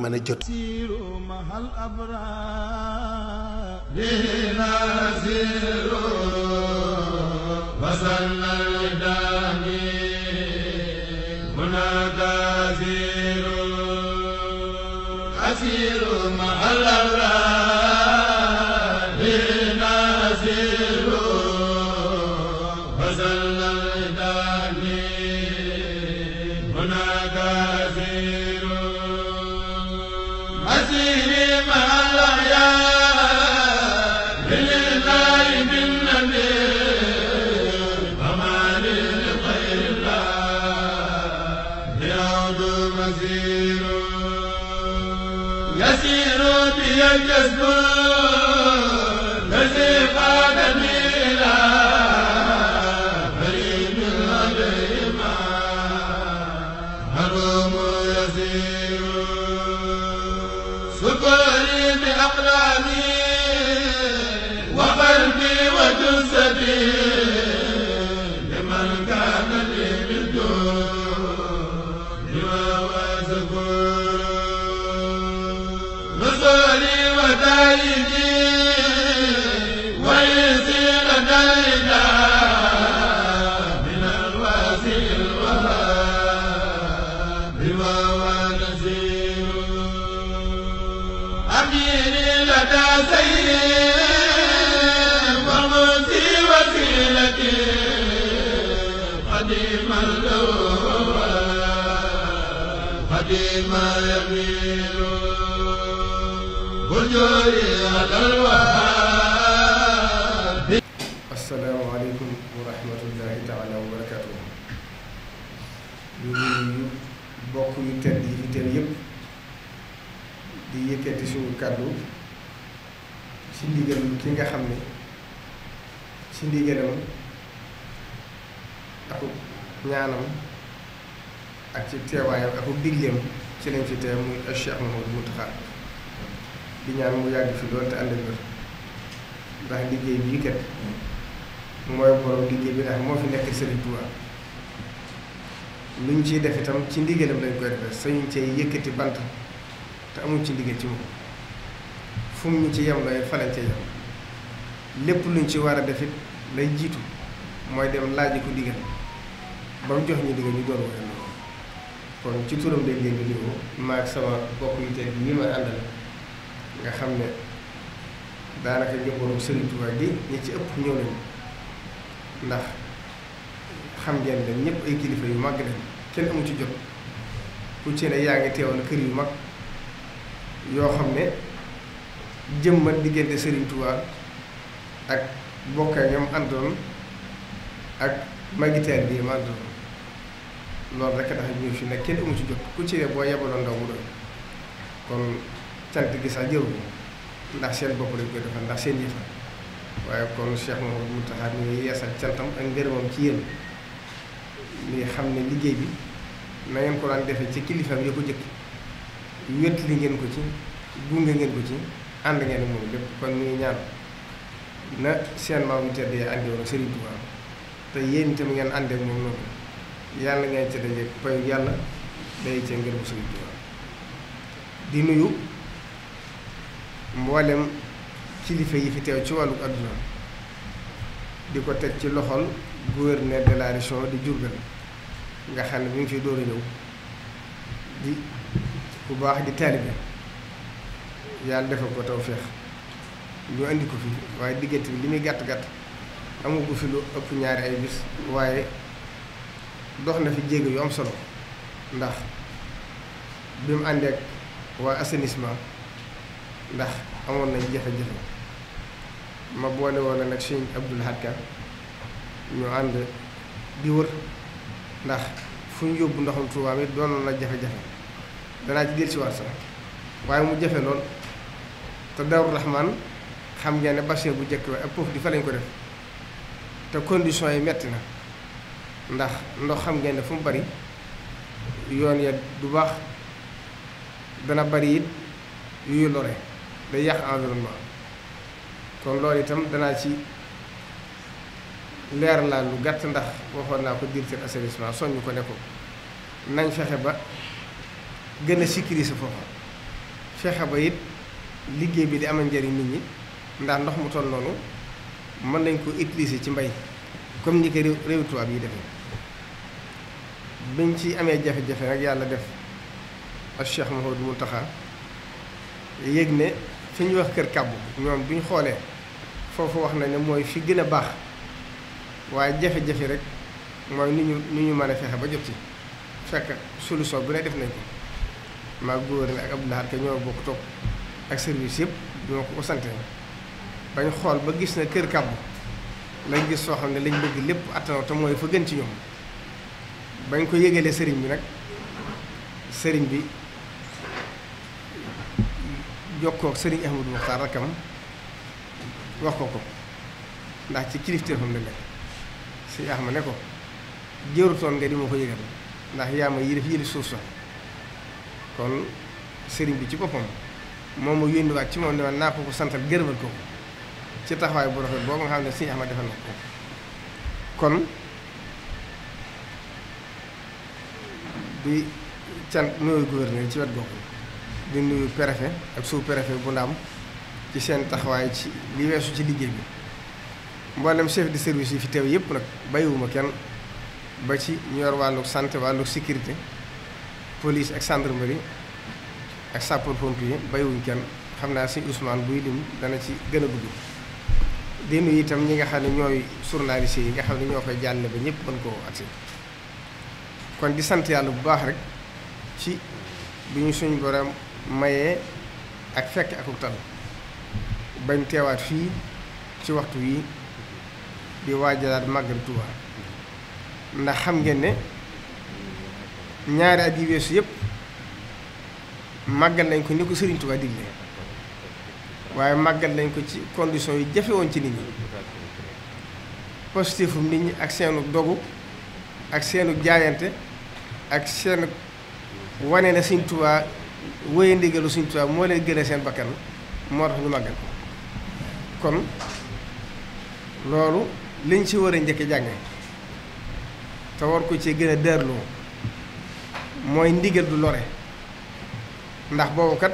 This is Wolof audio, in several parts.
mën a jot الجسد الذي قادني إلى فريد عليهما حرم يسير سكري بأقلامي وقلبي وجسدي لمن كان لي بالدون وهو سكور نصري ودايدي ويزيل دايدا من الواسع الوهاب وهو نزير أميري لدى سيد وموتي وسيلتي قديما له قديما يميل asalaamaaleykum wa rahmatullahi taala wa barakaatu. ñu ngi bokk yu tedd yi fi teew yëpp di yëkkati suñu kàddu ci ndigal ki nga xam ne ci ndigalam ak ñaanam ak ci teewaayam ak digleem ci lañ fi teew muy Cheikh Mouhamadou Mountakha di ñaan mu yàgg fi loolu te ànd ak wér ndax liggéey bii kat mooy borom liggéey bi ndax moo fi nekk Serigne Touba luñ ciy def itam ci ndigalam lañ koy defee sañuñ cee yëkkati bant te amuñ ci ndigal ci moom fu mu ñu ci yem lay falañ ca yem lépp luñ ci war a def it lay jiitu mooy dem laaji ko ndigal ba mu jox ñu ndigal ñu door wala kon ci turam lay leen di nuyu maa ak sama bokk yu tedd yi ma àndal nga xam ne daanaka njabootu Serigne Touba gi ñi ci ëpp ñëw nañu ndax xam ngeen ne ñëpp ay kilifa yu mag lañ kenn amu ci jot ku ci ne yaa ngi teewal kër yu mag yoo xam ne jëmmat diggante Serigne Touba ak bokk ak ñoom àndoon ak magitaire bi ma àndoon loolu rek tax ñu fi ne kenn amu ci jot ku ci ne boo yebaloon ndaw mu doy kon cant gi sax jëru ndax seen bopp lañ koy defal ndax seen yëfa waaye kon Cheikh Mouhamadou Mountakha ñu ngi yeesal cantam ak ngërëmam ci yéen li xam ne liggéey bi na ngeen ko daan defee ci kilifaam yi ko jëkk wétli ngeen ko ci gunge ngeen ko ci ànd ngeen moom lépp kon ñu ngi ñaan na seen maam yu tedd yi àndi woon Serigne Touba te yéen itam ngeen àndeek moom noonu yàlla ngeen ci dajeek payu yàlla day cee ngërëmu Serigne Touba di nuyu mboolem kilifa yi fi teew ci wàllu adduna di ko teg ci loxol gouverneur de la région di Diourbel nga xam ne bi ngi fi door a ñëw di ku baax di taalibe yàlla defal ko tawfeex ñu indi ko fi waaye diggante bi li muy gàtt gàtt amu ko fi lu ëpp ñaari ay bis waaye dox na fi jéego yu am solo ndax bi mu àndeek waa assainissement ndax amoon nañ jafe-jafe ma boole woon nag Sëñ Abdul Ahad Ka ñu ànd di wër ndax fu ñu yóbbu ndoxum Tuubaa mi doonoon na jafe-jafe danaa ci dellusiwaat sax waaye mu jafe lool te Daaru Rahmaan xam ngeen ne bassin bu njëkk ba ak foofu di fa lañ ko def te conditions yi metti na ndax ndox xam ngeen ne fu mu bari yoon ya du baax dana bari it yuy lore day yàq environnement kon loolu itam danaa ci leer laa lu gàtt ndax waxoon naa ko directeur assainissement soññ ko ne ko nañ fexe ba gën a sécuriser foofa fexe ba it liggéey bi di amal njëriñ nit ñi ndax ndox mu toll noonu mën nañ ko utiliser ci mbay comme ni ko réew tubaab yi defee biñ ci amee jafe-jafe nag yàlla def ak Cheikh Mouhamadou Mountakha yëg ne fi ñuy wax kër kàbbu ñoom bi ñu xoolee foofu wax na ne mooy fi gën a baax waaye jafe-jafe rek mooy ni ñu mën a fexe ba jot ci fekk solution bu ne def nañ ko maa gouverneur ak Abdou Lahad Ka ñoo bokk toog ak service yëpp ñoo ko sante bañ xool ba gis ne kër kàbbu lañ gis soo xam ne lañ bëgg lépp attanoo te mooy fa gën ci ñoom bañ ko yëgalee sëriñ bi nag sëriñ bi jokkoo ak sëriñ Ahmadou Mokhtar rakkam wax ko ndax ci kilifteefam la nekk sëriñ Ahmad ne ko jërutoon nga di ma ko yëgal ndax yaa ma yilif suuf sa kon sëriñ bi ci boppam moom mu yónniwaat ci moom ne naa ko santal gërëmal ko ci taxawaay bu rafet boobu nga xam ne sëriñ Ahmad defal na ko kon di cant nuyu gouverneur ci wet googu di nuyu préfet ak sous-préfet bu Ndaam ci seen taxawaay ci li weesu ci liggéey bi mboolem chef de service yi fi teew yëpp nag bàyyiwuma kenn ba ci ñu yor wàllu santé wàllu sécurité police ak gendarmerie ak sapeur pompier bàyyiwuñ kenn xam naa si Ousmane buy lim dana ci gën a dugg di nuyu itam ñi nga xam ne ñooy journaliste yi nga xam ne ñoo koy jàlle ba ñëpp mën koo agsi kon di sant yàlla bu baax rek ci bi ñu suñu borom mayee ak fekk akuk tal bañ teewaat fii ci waxtu wi di waajalaat màggal Tuubaa ndax xam ngeen ne ñaari at yi weesu yëpp màggal nañ ko ni ko Sëriñ Tuubaa digle waaye màggal nañ ko ci condition yi jafe woon ci nit ñi positifum nit ñi ak seenu dogu ak seenu jaayante ak seenu wane na Sëriñ Tuubaa wéye ndigalu Sëriñ Tuubaa moo leen gën a seen bakkan moo tax ñu màggal ko kon loolu liñ ci war a njëkk jànge te war ko ci gën a dërloo mooy ndigal du lore ndax boobu kat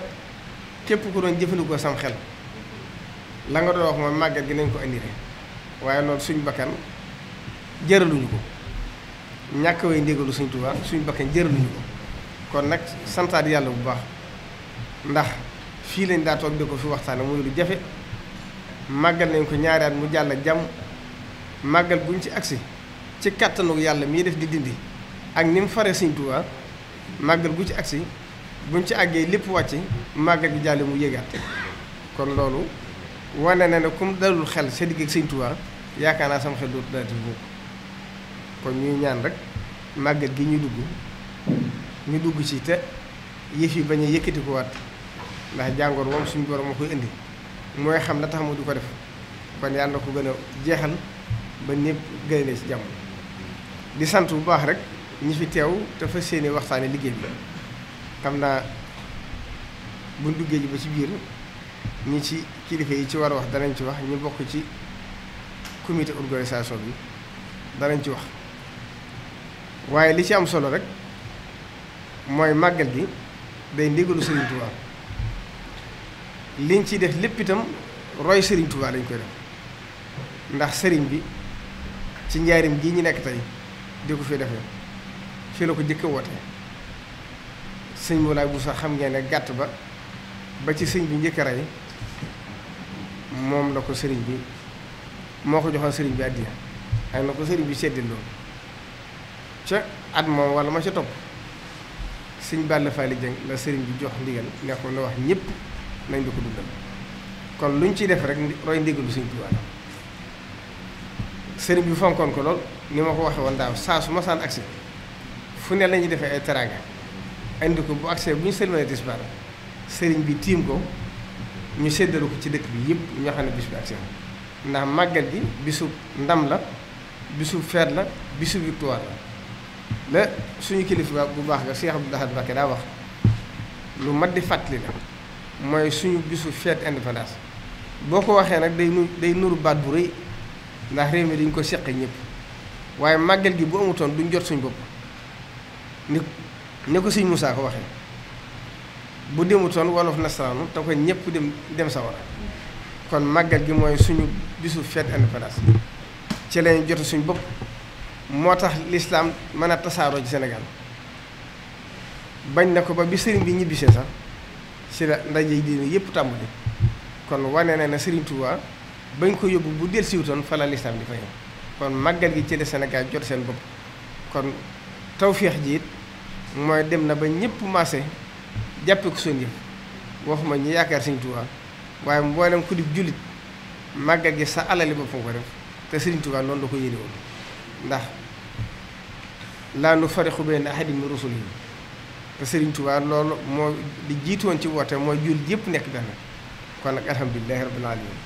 képp ku doon jëfandikoo sam xel la nga doon wax mooy màggal gi nañ ko indi waaye loolu suñ bakkan jëraluñu ko ñàkk way ndigalu Sëriñ Tuubaa suñ bakkan jëraluñu ko kon nag santaat yàlla bu baax ndax fii lañ daa toog di ko fi waxtaane muy lu jafe màggal nañ ko ñaari at mu jàll ak jàmm màggal guñ ci agsi ci kàttanu yàlla mii def di dindi ak ni mu fare Sëriñ Tuubaa màggal gu ci agsi buñ ci àggee lépp wàcc màggal gi jàll mu yéegaat kon loolu wane na ne comme dalul xel sa digg ak Sëriñ Tuubaa yaakaar naa sama xel dootu dalati boobu kon ñuy ñaan rek màggal gi ñu dugg ci te yëf yi bañ a yëkkati ko waat ndax jàngoor moom suñu borom moo koy indi mooy xam la tax mu du ko def kon yàlla na ko gën a jeexal ba ñëpp gën a ci jàmm di sant bu baax rek ñi fi teew te fas yéene waxtaane liggéey bi xam naa buñ duggee ji ba ci biir ñi ci kilifa yi ci war a wax danañ ci wax ñu bokk ci comité organisation bi danañ ci wax waaye li ci am solo rek mooy màggal gi day ndigalu Sëriñ Tuubaa liñ ciy def lépp itam roy Sëriñ Tuubaa lañ koy def ndax sëriñ bi ci njaarim gii ñu nekk tey di ko fi defee fii la ko jëkk woote sëñ Moulay bu sax xam ngeen ne gàtt ba ci sëñ bi njëkk a rey moom la ko sëriñ bi moo ko joxoon sëriñ bi àddiya ay na ko sëriñ bi seddil loolu ca at moom wala ma ca topp sëñ Balla Faali Jeng la sëriñ bi jox ndigal ne ko na wax ñëpp nañ di ko dundal kon luñ ciy def rek roy ndigalu Sëriñ Tuubaa sëriñ bi fonkoon ko lool ni ma ko waxee woon daaw saa su masaan agsi fu ne la ñuy defee ay teraanga indi ko bu agsee bu ñu sëlmalee tisbaar sëriñ bi tiim ko ñu séddalu ko ci dëkk bi yëpp ñoo xam ne bis bi agsee ndax màggal gi bisu ndam la bisu feet la bisu victoire la suñu kilifa bu baax nga Cheikh Abdou Lahad Mbacké daa wax lu mat di fàttali la mooy suñu bisu fête indépendance boo ko waxee nag day nuru baat bu rëy ndax réew mi dañ ko seqe ñëpp waaye màggal gi bu amutoon duñ jot suñ bopp ni ko sëñ Moussa ko waxee bu demutoon wolof nasaraanu te ko ñëpp dem sawara kon màggal gi mooy suñu bisu fête indépendance ci lañu jote suñu bopp moo tax lislaam mën a tasaaroo ci Sénégal bañ na ko ba bi sëriñ bi ñibbisee sax ci la ndaje yi diine yëpp tàmbali kon wane na ne Sëriñ Tuubaa bañ ko yóbbu bu del siwutoon fa la lislaam di fay kon màggal gi ci la Sénégal jot seen bopp kon tawféex ji it mooy dem na ba ñëpp maase jàppe ko seen yëf waxuma ñi yaakaar Sëriñ Tuubaa waaye mboolem ku di jullit màggal gi sa alali boppam ko def te Sëriñ Tuubaa noonu la ko yéene woon ndax laa nufarriqu bayna ahadin min rusulihi te Sëriñ Tuubaa loolu moo di jiitoon ci woote mooy jullit yëpp nekk benn kon nag alhamdulilahi rabbil alamin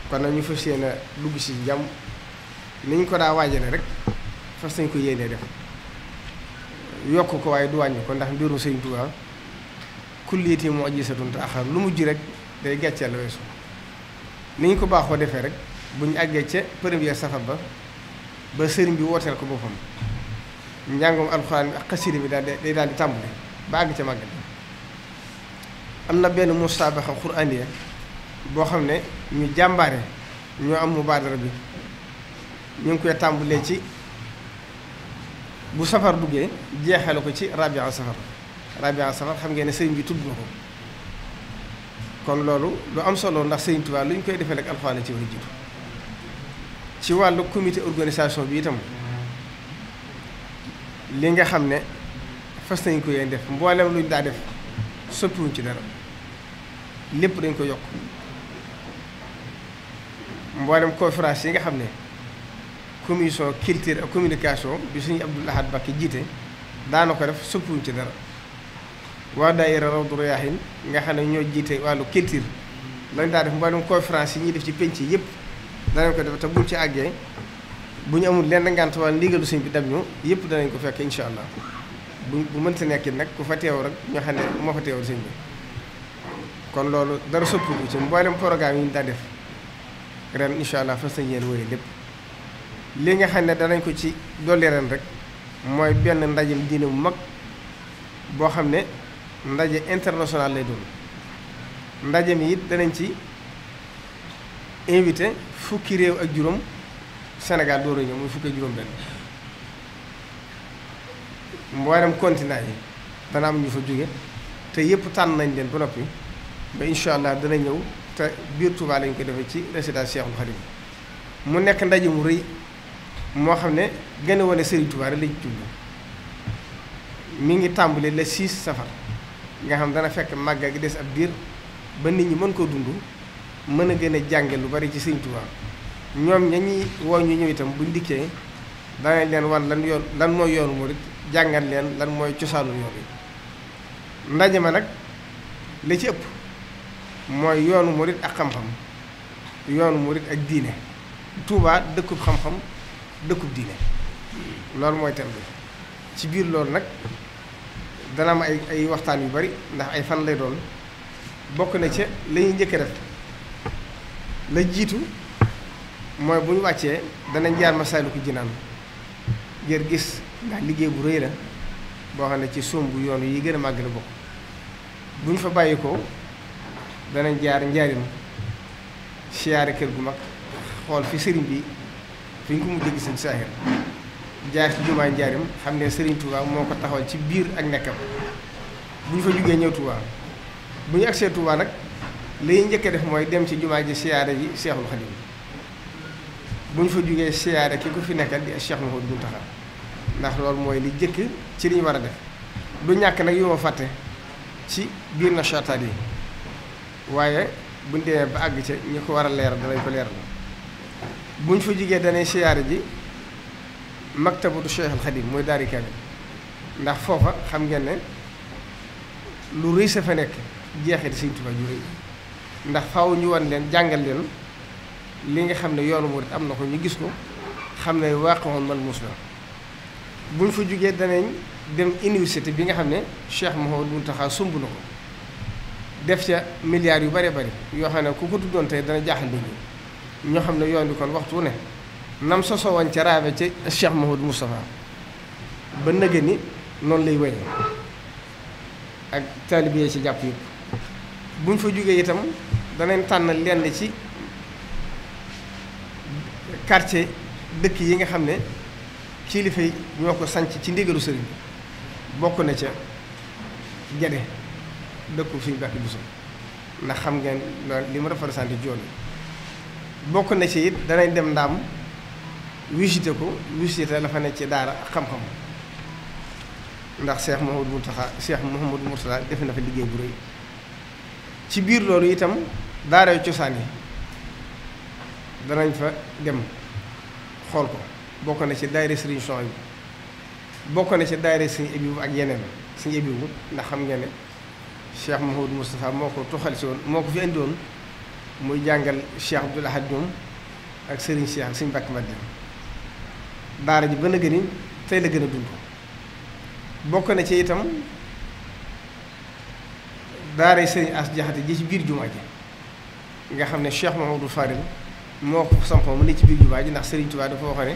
kon nag ñu fas yéene dugg si jàmm ni ñu ko daa waajale rek fas nañ ko yéenee def yokk ko waaye du wàññi ko ndax mbirum Sëriñ Tuubaa kulliyati mu'jizatun ta'akhkhar lu mujj rek day gàcceel la weesu ni ñu ko baaxoo defee rek bu ñu àggee ca première safar ba sëriñ bi wooteel ko boppam njàngum alxuraan bi ak xasida bi day daal di tàmbali ba àgg ca màggal am na benn musaabaxa quraaniya boo xam ne ñu jàmbaare ñoo am mubaadara bi ñu ngi koy tàmbalee ci bu safar duggee jeexale ko ci rabia safar xam ngeen ne sëriñ bi tudd na ko kon loolu lu am solo ndax Sëriñ Tuubaa lu ñu koy defee rek alxuraan ci war a jiitu ci wàllu comité organisation bi itam li nga xam ne fas nañ ko yéen def mboolem luñ daa def soppiwuñ ci dara lépp dañ ko yokk mboolem conférence yi nga xam ne commission culture ak communication bi suñu Abdoul Ahad Mbacké jiite daana ko def soppiwuñ ci dara waa daayira Rawdu Rayaahiin nga xam ne ñoo jiite wàllu culture lañ daa def mboolem conférence yi ñuy def ci penc yëpp danañ ko def te buñ ci àggee bu ñu amul lenn ngànt wala ndigalu sëñ bi dem ñu yëpp danañ ko fekk incha allah bu mënta nekk nag ku fa teew rek ñoo xam ne moo fa teewul sëñ bi kon loolu dara soppiku ci mboolem programme yi ñu daa def ren incha allah fas nañ yéen wéy lépp li nga xam ne danañ ko ci dolli ren rek mooy benn ndajem diine bu mag boo xam ne ndaje international lay doon ndaje mi it danañ ci invité fukki réew ak juróom Sénégal door a ñëw muy fukki ak juróom benn mboolem continent yi dana am ñu fa jóge te yëpp tànn nañ leen ba noppi ba incha allah dana ñëw te biir Touba lañ ko defee ci résidence Cheikhoul Khadim mu nekk ndaje mu rëy moo xam ne gën a wane Serigne Touba rek lañ ci jublu mi ngi tàmbali le 6 safar nga xam dana fekk màggal gi des ab diir ba nit ñi mën koo dund mën a gën a jànge lu bari ci Serigne Touba ñoom ñañuy woo ñu ñëw itam buñ dikkee danañ leen wan lan mooy yoonu murit jàngal leen lan mooy cosaanu yoon yi ndaje ma nag li ci ëpp mooy yoonu murit ak xam-xam yoonu murit ak diine Touba dëkkub xam-xam dëkkub diine loolu mooy thème bi ci biir loolu nag dana am ay waxtaan yu bari ndax ay fan lay doon bokk na ca la ñuy njëkk a def la jiitu mooy bu ñu wàccee danañ jaar Masaalikul Jinaan ngir gis ndax liggéey bu rëy la boo xam ne ci sumb yoon yi gën a màgg la bokk bu ñu fa bàyyi ko danañ jaar Njaarim siyaare kër gu mag xool fi sëriñ bi fi ñu ko mujjee gis ci saahir jaar ci jumaa Njaarim xam ne Sëriñ Touba moo ko taxawal ci biir ak nekkam bu ñu fa jugee ñëw Touba bu ñu agsee Touba nag li njëkk a def mooy dem ci jumaa ji siyaare ji Seexul Xadiim bu ñu fa jugee siyaare ki ko fi nekkal di Cheikh Mouhamadou Mountakha ndax loolu mooy li jëkk ci li ñu war a def du ñàkk nag yu ma fàtte ci biir na chataat yi waaye buñ demee ba àgg ca ñi ko war a leeral danañ ko leeral bu ñu fa jugee danay siyaare ji maktabatu Cheikhul Xadiim mooy daari kaamil ndax foofa xam ngeen ne lu rëy sa fa nekk jeexit Sëriñ Tuubaa ju rëy ndax faaw ñu wan leen jàngal leen li nga xam ne yoonu murit am na ko ñu gis ko xam ne waaqoon mal mus la bu ñu fa jógee danañ dem université bi nga xam ne Cheikh Mouhamadou Mountakha sumb na ko def ca milliards yu bari bari yoo xam ne ku ko tuddoon tey dana jaaxal nit ñi ñoo xam ne yoon bi kon waxtu ne nam sosoo woon ca raabe ca Cheikh Mouhamadou Moustapha ba nëgë ni noonu lay wéyee ak taalibe yi ci jàpp yëpp. buñ fa jógee itam danañ tànn lenn ci quartier dëkk yi nga xam ne kilifa yi ñoo ko sanc ci ndigalu sëriñ bokk na ca Gede dëkku Sëriñ Mbàkke Buso ndax xam ngeen li mu représenté joon bokk na ci it danañ dem Ndaam visité ko visité la fa ne ci daara ak xam-xam ndax Cheikh Mouhamadou Mourtada def na fa liggéey bu rëy ci biir loolu itam daara cosaan yi danañ fa dem xool ko bokk na ci daayira Sëriñ Souhaïbou bokk na ci daayira Sëriñ Abibu ak yeneen Sëriñ Abibu ndax xam ngeen ne Cheikh Mouhamadou Moustapha moo ko toxal si woon moo ko fi indi woon muy jàngal Cheikh Abdoul Ahad ñoom ak Sëriñ Cheikh ak Sëriñ Mbàkke Madina daara ji ba na gëni tey la gën a dund bokk na ci itam daara Sëriñ As Jaxate ji ci biir jumaa ji nga xam ne Cheikh Mouhamadou Fadil moo ko sampoo mu ne ci biir jumaa ji ndax Sëriñ Tuubaa dafa wax ne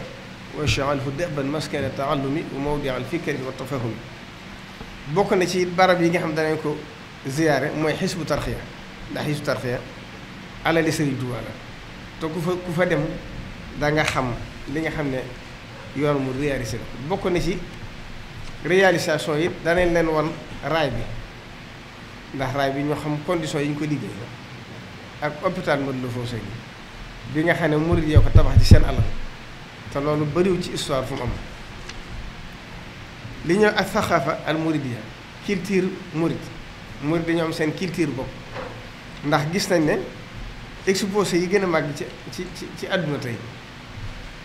wa ja'alhu da'ban maskana ta'allumi wa mawdi'a al-fikri wa tafahumi bokk na ci barab yi nga xam danañ ko ziyaare mooy Hizbu Tarxiya ndax Hizbu Tarxiya alali Sëriñ Tuubaa la te ku fa dem da nga xam li nga xam ne yoon mu réalisé la bokk na ci réalisation yi danañ leen wan raay bi ndax raay bi ñoo xam condition yi ñu ko liggéey ak hôpital Matlaboul Fawzayni bi nga xam ne murid yoo ko tabax ci seen alal te loolu bariwul ci histoire fu mu am li ñëw ak saxaafa al muridiyya culture murid dañoo am seen culture bopp ndax gis nañ ne exposé yi gën a màgg ci àdduna tey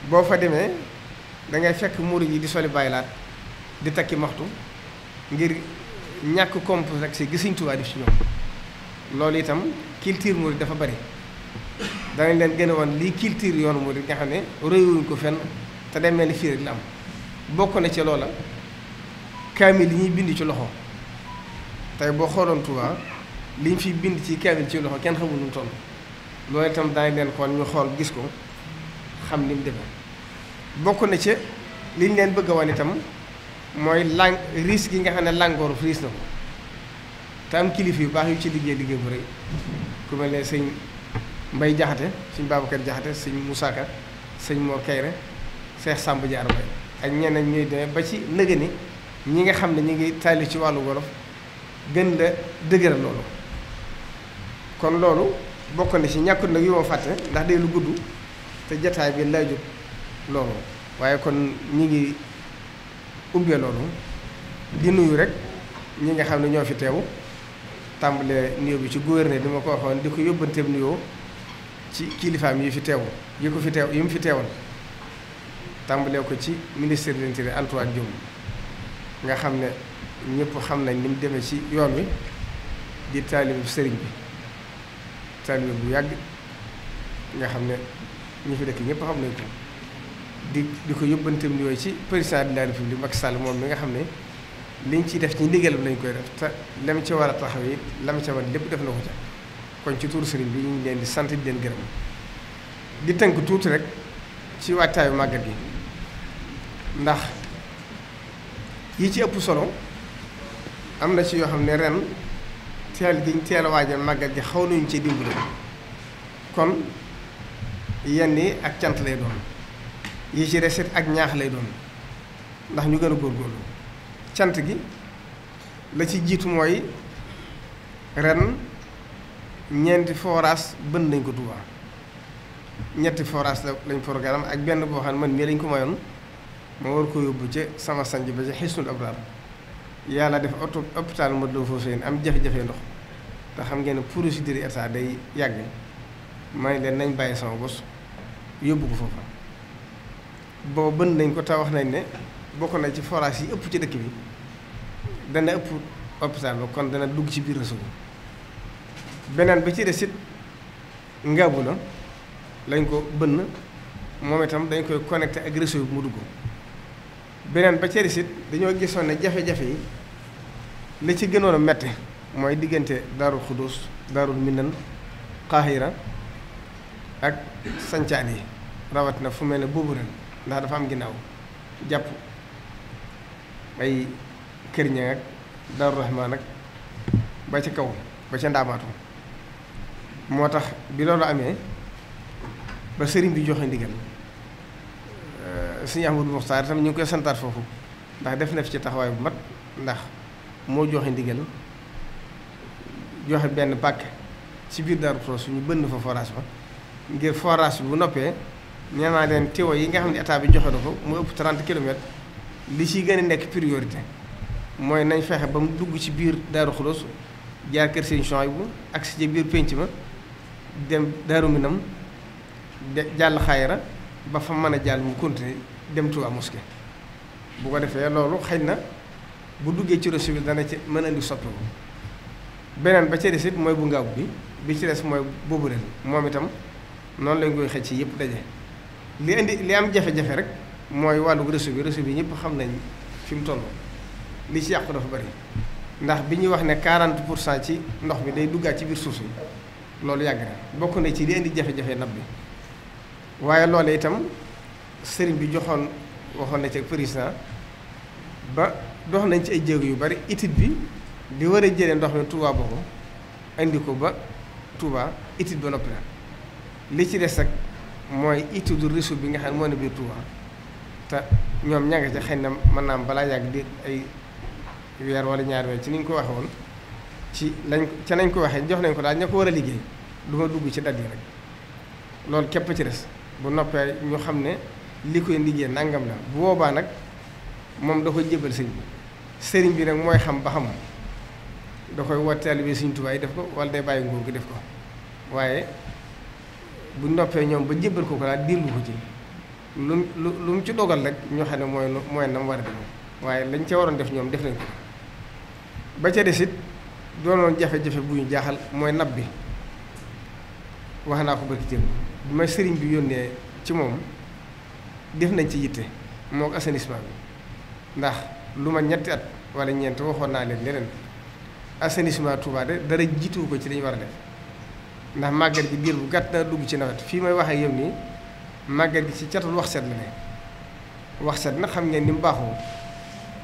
boo fa demee da ngay fekk murid yi di soli bàyyilaat di takki maxtu ngir ñàkk complexe gi Sëriñ Tuubaa def ci ñoom loolu itam culture murid dafa bari danañ leen gën a wan lii culture yoonu murid nga xam ne réewuñ ko fenn te day mel ni fii rek la am bokk na ci loola kaamil li ñuy bind ci loxo tey boo xooloon Tuubaa li ñu fi bind ci kaamil ci loxo kenn xamul nu mu toll loolu itam danañ leen xool ñu xool gis ko xam ni mu demee bokk na ci liñ leen bëgg a wan itam mooy risque yi nga xam ne langooru riis na ko te am kilifa yu baax yu ci liggéey bu rëy ku mel ne sëñ Mbay Jaxate sëñ Babacar Jaxate sëñ Moussa Ka sëñ Mor Kayre Seex Sàmb Jaar Mbay ak ñeneen ñuy demee ba ci nëgëni ñi nga xam ne ñu ngi taalif ci wàllu wolof gën la dëgëral loolu kon loolu bokk na ci ñàkkut nag yu ma fàtte ndax day lu gudd te jataay bi lay jóg loolu waaye kon ñi ngi ubbee loolu di nuyu rek ñi nga xam ne ñoo fi teew tàmbalee nuyoo bi ci gouverneur di ma ko waxoon di ko yóbbanteem nuyoo ci kilifaam yi fi teew yi mu fi teewal tàmbalee ko ci ministère de l'Intérieur Antoine Diome nga xam ne ñëpp xam nañ ni mu demee ci yoon wi di taalibe sëriñ bi taalibe bu yàgg nga xam ne ñi fi dëkk ñëpp xam nañ ko di ko yóbbanteem nuyoo ci président de la République Macky Sall moom mi nga xam ne liñ ciy def ci ndigalam lañ koy def te lam ci war a taxawee lam ca war lépp def na ko ca kon ci tuuru sëriñ bi ñu ngi leen di sant di leen gërëm di tënk tuuti rek ci waajtaayu màggal gi ndax yi ci ëpp solo am na ci yoo xam ne ren teel a waajal màggal gi xaw nañu ci dimbali kon yenn yi ak cant lay doon yi ci reset ak ñaax lay doon ndax ñu gën a góorgóorlu cant gi la ci jiitu mooy ren ñeenti forage bën nañ ko Tuubaa ñetti forage lañ programme ak benn boo xam ne man mii lañ ko mayoon ma war ko yóbbu ca sama sanj ba ca Hisnul Abraar yàlla def hôpital Matlaboul Fawzayni am jafe-jafe ndox te xam ngeen ne procédure état day yàgg may leen nañ bàyyi sama bos yóbbu ko foofa booba bën nañ ko te wax nañ ne bokk na ci forage yi ëpp ci dëkk bi dana ëpp hôpital ba kon dana dugg ci biir réseau beneen ba ci des it ngaabu la lañ ko bënn moom itam dañ koy connecté ak réseau bi mu dugg beneen ba ci des it dañoo gisoon ne jafe-jafe yi la ci gënoon a metti mooy diggante Daarul Xudus Daarul Minan Qahira ak sancaan yi rawat na fu mel ne boobu ren ndax dafa am ginnaaw jàpp ay Kër Ñaŋ ak Daaru Rahmaan ak ba ca kaw ba ca ndaamaatu. moo tax bi loolu amee ba sëriñ bi joxe ndigal sëñ Ahmadou Mokhtar itam ñu ngi koy santaat foofu ndax def na fi ci taxawaay bu mat ndax moo joxe ndigal joxe benn pàkk ci biir Darou Khoudoss ñu bënn fa forage ba ngir forage bi bu noppee nee naa leen tuyau yi nga xam ne état bi joxe na ko mu ëpp 30 kilomètres li ciy gën a nekk priorité mooy nañ fexe ba mu dugg ci biir Darou Khoudoss jaar kër Sëñ Souhaïbou ak si biir pénc ma dem Daaru Minam jàll Xayra ba fa mën a jàll mu continuer dem Touba Mosquée bu ko defee loolu xëy na bu duggee ci réseau bi dana ci mën a indi soppi ko beneen ba ca des it mooy bu ngaaw bi ci des mooy boobu ren moom itam noonu lañ koy xëcc ci yëpp daje li am jafe-jafe rek mooy wàllu réseau bi ñëpp xam nañ fi mu toll li ci yàqu dafa bari ndax bi ñuy wax ne 40% ci ndox mi day duggaat ci biir suuf si loolu yàgg na bokk na ci li indi jafe-jafe nab bi waaye loolu itam sëriñ bi waxoon na ci ak président ba dox nañ ci ay jéego yu bari étude bi di war a jëlee ndox mi Touba boobu indi ko ba Touba étude ba noppi na li ci des rek mooy étude réseau bi nga xam ne moo ne biir Touba te ñoom ña nga ca xëy na mën naa am balaa yàgg di ay weer wala ñaari weer ci ni ñu ko waxee woon ci nañ ko waxee jox nañ ko daal ña ko war a liggéey du ma dugg ci dat yi rek loolu képp ci des bu noppee ñu xam ne li koy liggéey nangam la bu boobaa nag moom da koy jébal sëriñ bi nag mooy xam ba xam da koy wooteel bi Sëriñ Tuubaa yi def ko wala day bàyyi nguur gi def ko waaye bu noppee ñoom ba jébal ko daal dillu ko ci lu mu ci dogal rek ñoo xam ne mooy na mu war a def waaye lañ ca waroon def ñoom def nañ ko ba ca des it doonoon jafe-jafe bu ñu jaaxal mooy nab bi wax naa ko barki téem bi may sëriñ bi yónnee ci moom def nañ ci yitte moo ko assainissement bi ndax lu ma ñetti at wala ñeent waxoon naa leen leneen assainissement Touba de dara jiituwu ko ci dañu war a def ndax màggat gi diir bu gàtt na dugg ci nawet fii may wax ak yow nii màggat gi ci catul wax set la ne wax set nag xam ngeen ni mu baaxoo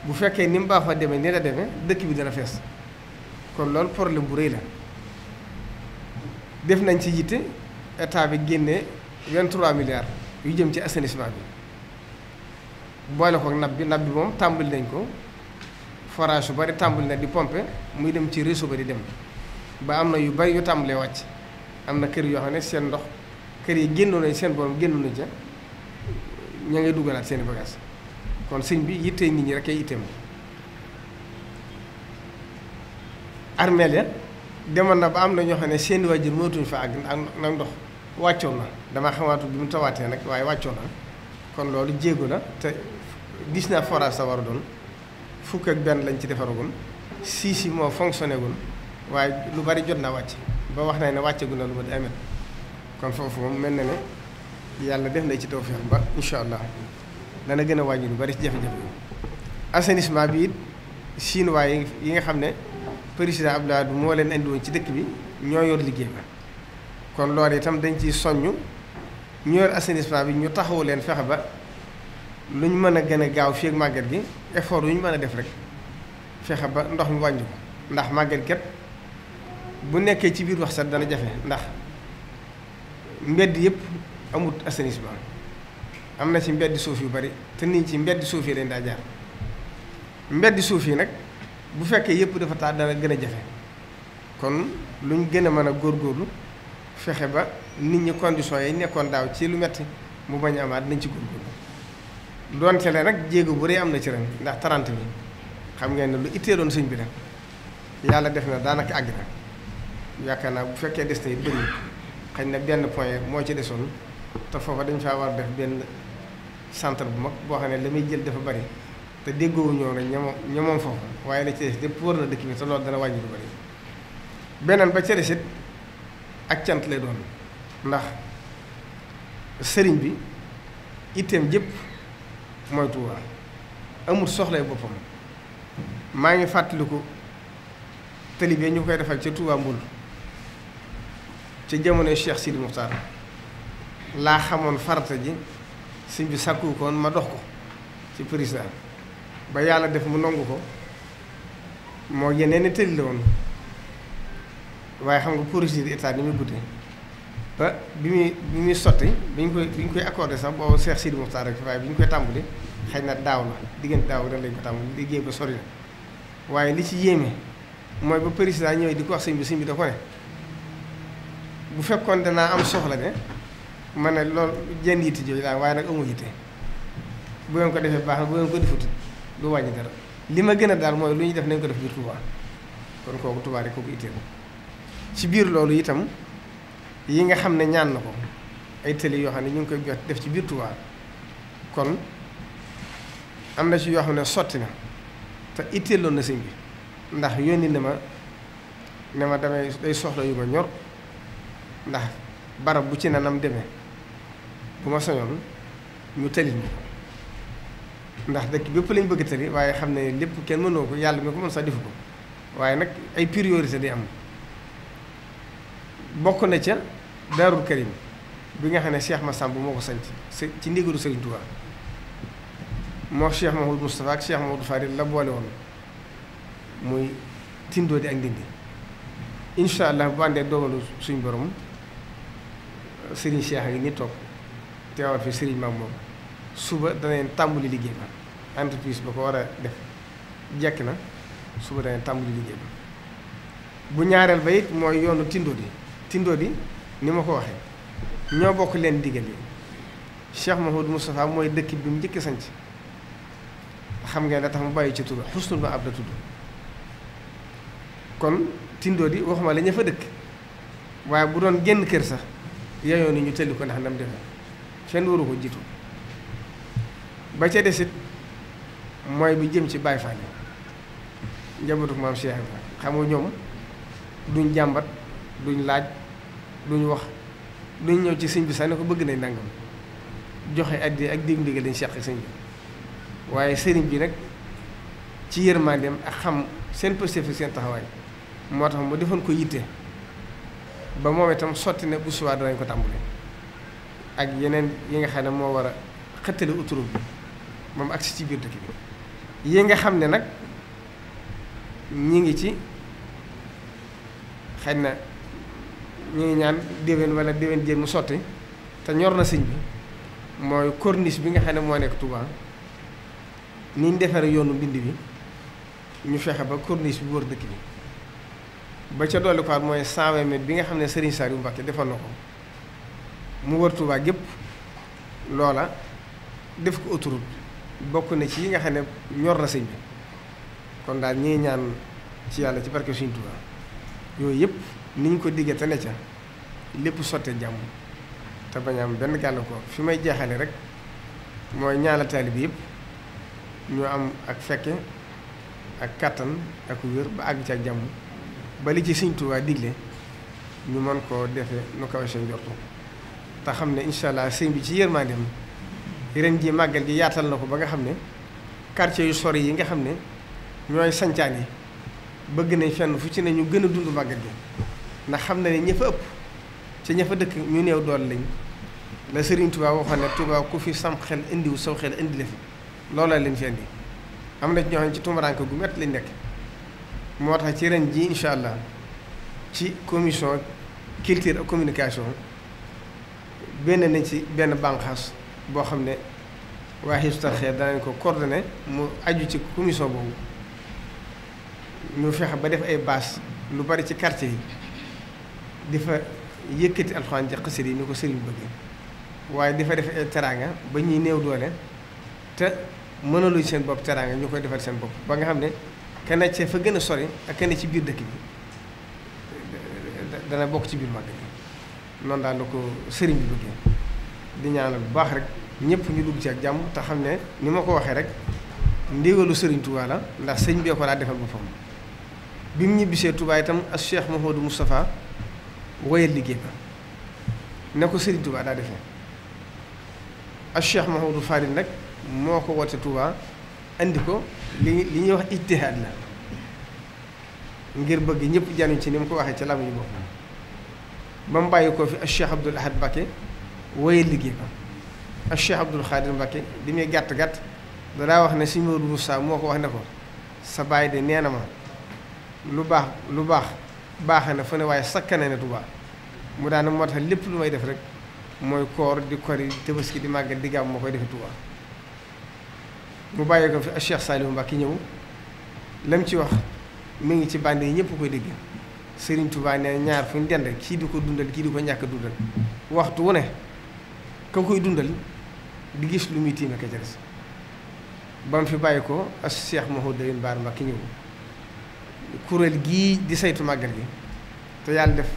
bu fekkee ni mu baaxoo demee ni la demee dëkk bi dana fees kon loolu problème bu rëy la def nañ ci yitte état bi génnee 23 milliards yu jëm ci assainissement bi boole ko nab bi moom tàmbali nañ ko forage yu bari tàmbali na di pomper muy dem ci réseau ba di dem ba am na yu bari yu tàmbalee wàcc am na kër yoo xam ne seen ndox kër yi génnoon nañ seen borom génnoon nañ ca ña ngay dugalaat seen i bagages kon sëñ bi yittee nit ñi rek ay yitteem armeel ya demoon na ba am na ñoo xam ne seen i waajur mënatuñ fa àgg nag ndox wàccoon na damaa xamaatu bi mu tawaatee nag waaye wàccoon na kon loolu jéego la te gis naa forage sa war a doon fukk ak benn lañ ci defaragum 6 yi moo fonctionné gul waaye lu bari jot naa wàcc ba wax na ne wàcceegu na lu ma di amet kon foofu moom mel na ne yàlla def na ci tawfeex ba incha allah dana gën a wàññi lu bari ci jafe-jafe yi assainissement bi it chinois yi nga xam ne président Abdoulaye moo leen indi woon ci dëkk bi ñoo yor liggéey ba kon loolu itam dañ ciy soññ ñu yor assainissement bi ñu taxawu leen fexe ba lu ñu mën a gën a gaaw fii ak màgget gi effort yu ñu mën a def rek fexe ba ndox mi wàññi ko ndax màgget kat bu nekkee ci biir wax sax dana jafe ndax mbedd yëpp amut assainissement am na ci mbedd suuf yu bari te nit ci mbedd suuf yi lañ daa jaar mbedd suuf yi nag bu fekkee yëpp dafa taa dana gën a jafe kon lu ñu gën a mën a góorgóorlu fexe ba nit ñi conditions yi nekkoon daaw ci lu metti mu bañ a amaat nañ ci góorgóorlu doonte le nag jéego bu rëy am na ci ren ndax 30 bi xam ngeen ne lu itteeloon sëñ bi la yàlla def na daanaka àgg na yaakaar naa bu fekkee des na it bëri xëy na benn point moo ci desoon te foofa dañ faa war a def benn centre bu mag boo xam ne la muy jël dafa bari te déggoowuñu ñoo rek ñamoom foofa waaye la ci des lépp wër na dëkk bi te loolu dana wàññi lu bari beneen ba ca des it ak cant lay doon ndax sëriñ bi itteem jëpp mooy Tuubaa amul soxlay boppam maa ngi fàttaliku tali bi ñu koy defal ca Tuubaa Mbul ca jamonoy Cheikh Sidi Muxtaar laa xamoon farata ji sëñ bi sàkku ko woon ma dox ko ci président ba yàlla def mu nangu ko moo yeneen i tëli la woon waaye xam nga procédure état ni muy guddee ba bi muy sotti bi ñu koy accordé sax boobu Cheikh Sidi Mokhtar rek waaye bi ñu koy tàmbali xëy na daaw la diggante daaw ren lañ ko tàmbali liggéey ba sori na waaye li ci yéeme mooy ba président ñëwee di ko wax sëñ bi da ko ne bu fekkoon danaa am soxla de ma ne loolu jenn yitte jooju daal waaye nag amu yitte bu ngeen ko defee baax na bu ngeen ko defut du wàññi dara li ma gën a daal mooy lu ñuy def nañ ko def biir Touba kon kooku Touba rek kooku itteel ci biir loolu itam yi nga xam ne ñaan na ko ay tëli yoo xam ne ñu ngi koy jot def ci biir Touba kon am na ci yoo xam ne sotti na te itteeloon na sëñ bi ndax yónni na ma ne ma day soxla yu ma ñor ndax barab bu ci nanam demee bu ma soñoon ñu tëlit ma ndax dëkk bépp lañ bëgg tëli waaye xam ne lépp kenn mënoo ko yàlla mi ko mën sax defu ko waaye nag ay priorité day am bokk na ca Daarul Karim bi nga xam ne Cheikh Massamba moo ko sanc ci ndigalu Serigne Touba moo Cheikh Mahamadou Moustapha ak Cheikh Mahamadou Fadil la boole woon muy tindoo di ak ndindi incha allah bu àndee dogalu suñ borom Serigne Cheikh yi ni toog teewal fi Serigne Mamour suba danañ tàmbali liggéey ba entreprise ba ko war a def jekk na suba danañ tàmbali liggéey ba bu ñaareel ba it mooy yoonu tindoo di ni ma ko waxee ñoo bokk leen digal yi Cheikh Mahamadou Moustapha mooy dëkk bi mu njëkk sanc xam ngeen la tax mu bàyyi ci tur xusnul ma ab la tudd kon tindoo di waxuma la ña fa dëkk waaye bu doon génn kër sax yeyoo ni ñu tëlli ko ndax nam defe fenn waru ko jiitu ba ca desit mooy bi jëm ci Baay Faal yi njabootu maam Cheikh Ibrahima xam nga ñoom duñ jàmbat duñ laaj duñ wax duñ ñëw ci sëñ bi sax ne ko bëgg nañ nangam joxe addi ak dégg ndigal dañ seq sëñ bi waaye sëriñ bi nag ci yërmandeem ak xam seen pëstéef seen taxawaay moo tax mu defoon ko yitte ba moom itam sotti na bu subaa danañ ko tàmbali ak yeneen yi nga xam ne moo war a xëttali autoroute bi moom agsi ci biir dëkk bi yi nga xam ne nag ñi ngi ci xëy na ñu ngi ñaan déwén wala déwén jéem mu sotti te ñor na sëñ bi mooy corniche bi nga xam ne moo nekk Touba ni ñu defaree yoonu mbind bi ñu fexe ba corniche bi wër dëkk bi ba ca dolli ko mooy 120 mètres bi nga xam ne Serigne Saliou Mbacké defoon na ko mu wër Touba gépp loola def ko autoroute bokk na ci yi nga xam ne ñor na sëñ bi kon daal ñi ñaan ci yàlla ci barke suñu Touba yooyu yëpp ni ñu ko diggee te ne ca lépp sottee jàmm te bañ am benn gàllankoor fi may jeexale rek mooy ñaanal taalibe yëpp ñu am ak fekke ak kàttan ak wér ba àgg ci ak jàmm ba li ci Sëñ Tuubaa digle ñu mën koo defee nu kawe seen njortu te xam ne incha allah sëñ bi ci yërmandeem ren ji màggal gi yaatal na ko ba nga xam ne quartier yu sori yi nga xam ne ñooy sancaan yi bëgg nañ fenn fu ci ne ñu gën a dund màggal gi ndax xam na ne ña fa ëpp ca ña fa dëkk ñu néew doole lañ la Sëriñ Tuubaa waxoon ne Tuubaa ku fi sam xel indiwu saw xel indi la fi loola leen fi indi am na ñoo xam ne ci tumuraanke gu métti lañ nekk moo tax ci ren ji incha allah ci commission culture ak communication benn nañ ci benn bànqaas boo xam ne waa Hizbut Tarqiyyah danañ ko coordonné mu aju ci commission boobu ñu fexe ba def ay bâche lu bari ci quartier yi di fa yëkkati alxuraan ji xasida yi ni ko sëriñ bëgg waaye di fa def ay teraanga ba ñuy néew doole te mënaluñ seen bopp teraanga ñu koy defal seen bopp ba nga xam ne kenn ci fa gën a sori ak kenn ci biir dëkk bi dana bokk ci biir màgg bi noonu daal la ko sëriñ bi bëggee di ñaanal bu baax rek ñëpp ñu dugg ci ak jàmm te xam ne ni ma ko waxee rek ndigalu sëriñ Touba la ndax sëñ bee ko daa defal boppam bi mu ñibbisee Touba itam ak Cheikh Mouhamadou Moustapha woyal liggéey ba ne ko sëriñ Touba daa defee ak Cheikh Mouhamadou Fadil nag moo ko woote Touba andi ko li ñuy wax ijtihaad la ngir bëgg ñëpp januñ ci ni mu ko waxee ci làmmiñu bopp ba mu bàyyi ko fi ak Cheikh Abdoul Ahad Mbacké woyal liggéey ba ak Cheikh Abdoul Khadir Mbacké li muy gàtt-gàtt danaa wax ne Sëriñ Modou Moussa moo ko wax ne ko sa baay de nee na ma lu baax baaxe na fu ne waaye sakkane na Tuubaa mu daane moo tax lépp lu may def rek mooy koor di kori di tabaski di màggal di gàmm moo koy defe Tuubaa mu bàyyee ko fi ak Cheikh Saliou Mbacké ñëw lam ci wax mi ngi ci bànd yi ñëpp koy dégg Serigne Touba ne ñaar fu ñu dend kii di ko dundal kii di ko ñàkk dundal waxtu wu ne ka koy dundal di gis lu muy tiime ka ca des ba mu fi bàyyi ko ak Cheikh Mouhamadou Bara Mbacké ñëw kuréel gii di saytu màggal gi te yàlla def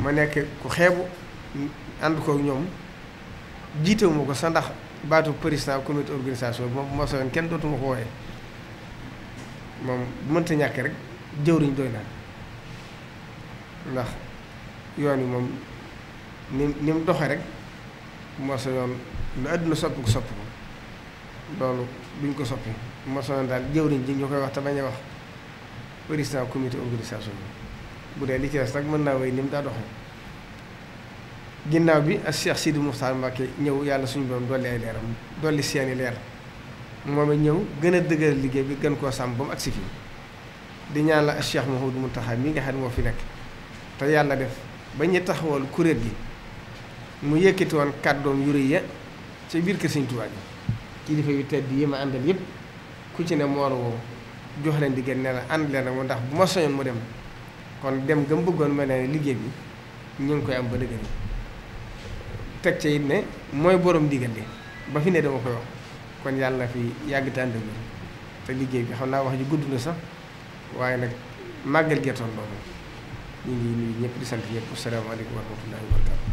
ma nekk ku xeebu ànd kook ñoom jiitewuma ko sax ndax baatu président comité organisation bi moom moo soyoon kenn dootuma ko wooyee moom bu mënta ñàkk rek jëwriñ doy naa ndax yoon yi moom ni mu doxe rek moo soyoon lu àdduna soppi ko loolu duñ ko soppi moo soyoon daal jëwriñ ji ñu koy wax te bañ a wax président comité organisation bi bu dee li ci des nag mën naa wéy ni mu daa doxee ginnaaw bi ak Cheikh Sidi Moustapha Mbacké ñëw yàlla suñu borom dolli ay leeram dolli seeni leer moom it ñëw gën a dëgëral liggéey bi gën koo sàmm ba mu agsi fii di ñaan la ak Cheikh Mouhamadou Mountakha mi nga xam ne moo fi nekk te yàlla def ba ñu taxawal kuréel gi mu yëkkati woon kàddoom yu rëy ya ca biir kër Sëñ Tuubaa gi kilifa yu tedd yi ma àndal yépp ku ci ne moo la woo jox leen diggante ne la ànd leen ak ndax bu ma soñoon mu dem kon dem gëm bëggoon mel ne liggéey bi ñu ngi koy am ba dëgg teg ca it ne mooy borom digal li ba fi ne dama koy wax kon yàlla na fi yàgg te ànd ak te liggéey bi xam naa wax ji gudd na sax waaye nag màggal geetoon loolu ñu ngi nuyu ñëpp di sant ñëpp asalaamaaleykum wa rahmatullahi wa barakatu